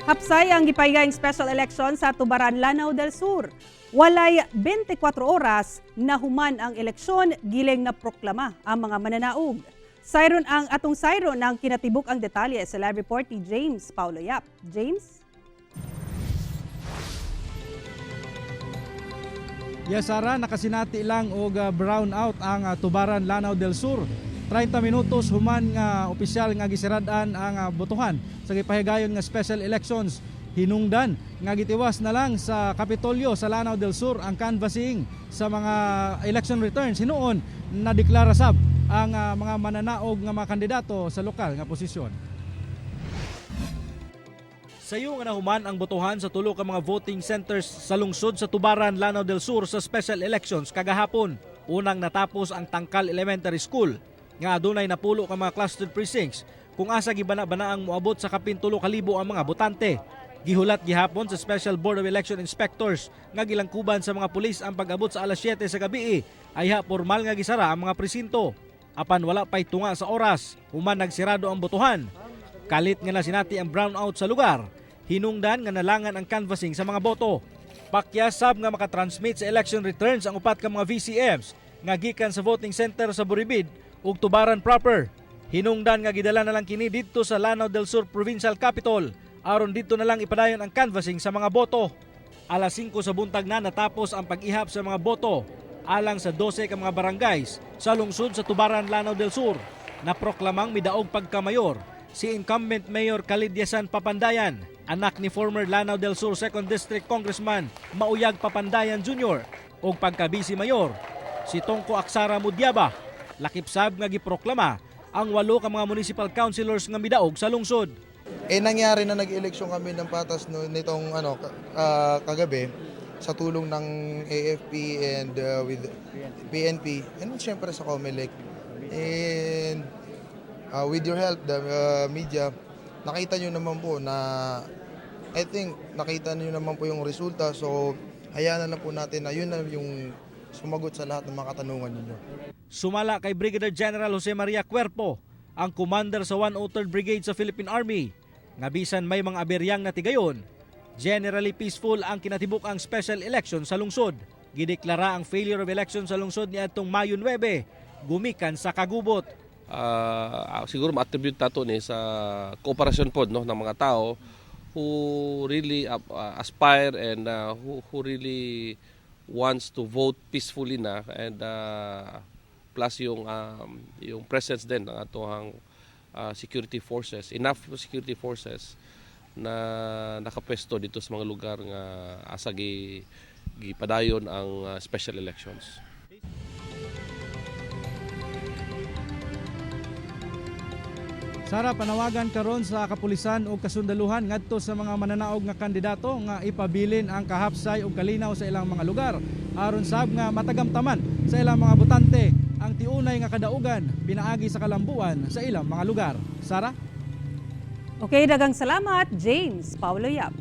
Hapsay ang gipahigayong special election sa Tubaran, Lanao del Sur. Walay 24 oras na human ang eleksyon, giling na proklama ang mga mananaog. Sayron ang atong sayron ang kinatibuk ang detalye sa live report ni James Paulo Yap. James? Yes, Sara, nakasinati lang og brown out ang Tubaran, Lanao del Sur. 30 minutos human nga opisyal nga gisirad-an ang botohan sa gipahigayon nga special elections. Hinungdan nga gitiwas na lang sa Kapitolyo sa Lanao del Sur ang canvassing sa mga election returns. Hinuon nadeklara sab ang mga mananaog nga mga kandidato sa lokal nga posisyon. Sayo nga nahuman ang botohan sa tulo ka mga voting centers sa lungsod sa Tubaran, Lanao del Sur sa special elections kagahapon. Unang natapos ang Tangkal Elementary School nga adunay napulo ka mga clustered precincts kung asa gibana-bana ang moabot sa kapin 3,000 ang mga botante. Gihulat gihapon sa Special Board of Election Inspectors nga gilangkuban sa mga pulis ang pag-abot sa alas 7 sa gabi ayha formal nga gisara ang mga presinto. Apan wala pay tunga sa oras, human nagsirado ang botohan. Kalit nga nasinati ang brownout sa lugar. Hinungdan nga nalangan ang canvassing sa mga boto. Pakyasab nga makatransmit sa election returns ang upat ka mga VCMs nga gikan sa voting center sa Buribid ug Tubaran proper. Hinungdan nga gidala na lang kini didto sa Lanao del Sur Provincial Capitol aron didto na lang ipadayon ang canvassing sa mga boto. Alas 5 sa buntag na natapos ang pag-ihap sa mga boto alang sa 12 ka mga barangays sa lungsod sa Tubaran, Lanao del Sur. Naproklamang midaog pagkamayor si incumbent Mayor Khalid Yasan Papandayan, anak ni former Lanao del Sur 2nd District Congressman Mauyag Papandayan Jr. ug pagka-vice mayor si Tongko Aksara Mudyaba. Lakip sab nga giproklama ang 8 ka mga municipal councilors nga midaog sa lungsod. Eh nangyari na nag-eleksyon kami ng patas no, nitong kagabi sa tulong ng AFP and with PNP and syempre sa COMELEC. And with your help, the media, nakita nyo naman po na I think nakita nyo naman po yung resulta, so hayaan na lang po natin na yun na yung sumagot sa lahat ng mga katanungan ninyo. Sumala kay Brigadier General Jose Maria Cuerpo, ang commander sa 103rd Brigade sa Philippine Army, nga bisan may mga aberyang natigayon, generally peaceful ang kinatibuk-ang special election sa lungsod. Gideklara ang failure of election sa lungsod niadtong Mayo 9, gumikan sa kagubot. Siguro ma-attribute nato ni sa kooperasyon pod, no, ng mga tao who really aspire and who really wants to vote peacefully na, and plus yung presence din ng atohang security forces, enough security forces na nakapwesto dito sa mga lugar nga asa gi gipadayon ang special elections. Sara, panawagan karon sa kapulisan o kasundaluhan ngadto sa mga mananaog nga kandidato nga ipabilin ang kahapsay ug kalinaw sa ilang mga lugar aron sab nga matagamtaman sa ilang mga botante ang tiunay nga kadaugan pinaagi sa kalambuan sa ilang mga lugar. Sara? Okay, dagang salamat, James Paulo Yap.